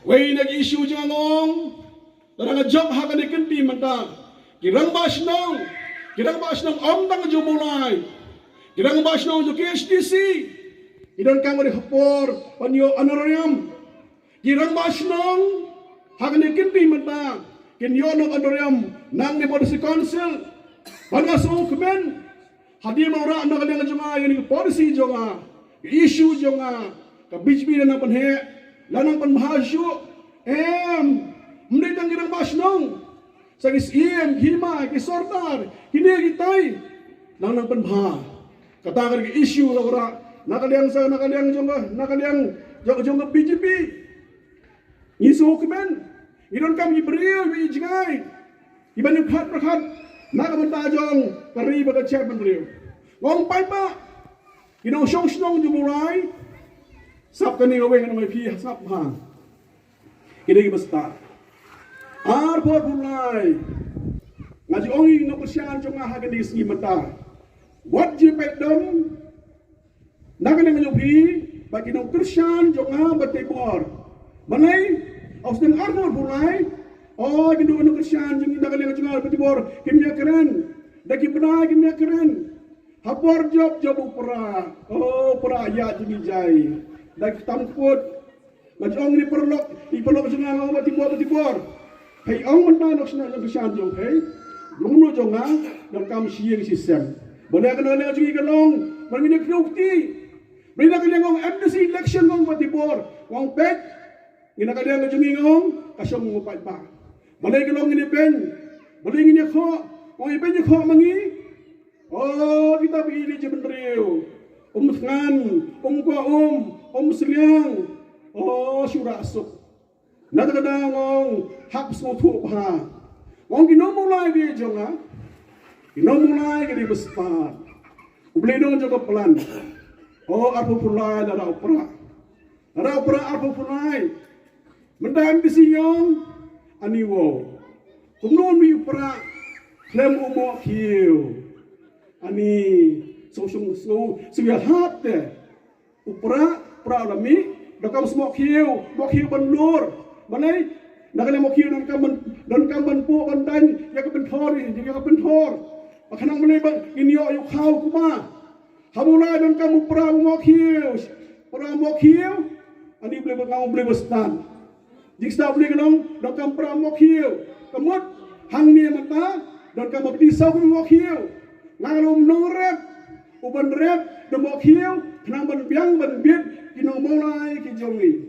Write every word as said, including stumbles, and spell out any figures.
Wei na ki issue jong nga, nga dang jop ha kane ka kynti mynta. Ki rangbah shnong, ki rangbah shnong ym tang jong Mawlai, ki rangbah shnong jong K H A D C, ki donkam ka dei ka por ban ïoh honorarium. Ki rangbah shnong ha kane ka kynti mynta kin ïoh noh honorarium na ka District Council. Bad nga sngewkmen, hadien ba la rah na ka liang jong nga ïa kane ka policy jong nga, ka issue jong nga, ka B J P la nang pynheh, la nang pynbha shuh. Em, ym dei tang ki rangbah shnong, sa ki Syiem, ki Hima, ki Sordar, kine kitai la nang pynbha. Kata ka dei ka issue la rah na ka liang sa, na ka liang jong ka, na ka liang jong, jong ka B J P. Ngi sngewkmen, ngi donkam ki briew, ki jngai, kiban ïa pyrkhat pyrkhat na ka bynta jong ka ri bad ka jaitbynriew. Nga ong paidbah, ki nongshong shnong jong Mawlai, sap kane nga weng ngan ong ïa phi, sap ha kine ki bastad. Arphew arphew lai, nga ju ong ïa ki nongkyrshan jong nga ha kine ki sngi mynta, wat ju peit dom na ka liang jong phi bad ki nongkyrshan jong nga Batibor. Balei? Ha u snem arphew arphew lai, o, ki nongkyrshan jong nga na ka liang jong nga Batibor kim ïakren, da ki bnai kim ïakren. Ha por jop, jop u Prah, o, u Prah ïa jong ngi jai da ki tam kut. Nga ju ong ïa ki paralok, ïa ki paralok jong nga, nga ong Batibor, Batibor, hei, ong mynta nongkyrshan, nongkyrshan jong phi, long no jong nga, donkam shi ïing shi sem. Balei ka nongkyrshan jong ngi ka long, ba ngin ïa kiew kti? Balei na ka liang ong M D C election, ong Batibor, ong peit, ngi na ka liang jong ngi, ong ka shong, ong paidbah. Balei ka long ngin ïa beiñ? Balei ngin ïa khoh? Ong ïa beiñ ïa khoh ma ngi. O, kita ba ïeit jaitbynriew, um thngan, um kwah um, um sliang, o, shu rah suk. Na kata ka daw nga ong hap sngewthuh bha. Nga ong ki nong Mawlai ki jong nga, ki nong Mawlai ki dei bastad. U Blei nong jong ka plan. O, arphew arphew lai la rah u Prah. La rah u Prah arphew arphew lai. Mynta M D C ngi ong, ani wow, kumno un mih u Prah khlem u Mohkhiew? Ani sngewsih, sngewsih ïa hap te. U Prah, Prah la mih, donkam u Mohkhiew, Mohkhiew ban lur. Balei? Na ka liang Mohkhiew donkam ban, donkam ban puh ban daiñ ïa ka pynthor, ïa ka pynthor. Ba khnang balei ba ngin ïoh ïa u khaw kumba. Ha Mawlai donkam u Prah Mohkhiew, Prah Mohkhiew. Ani Blei ba, nga ong Blei bastad. Jingstad U Blei ka long donkam Prah Mohkhiew. Ka mut hangne mynta donkam ba phi saw kum u Mohkhiew. Nga long u nongrep, u ban rep da u Mohkhiew, khnang ban biang ban bieit ki nong Mawlai ki jong ngi.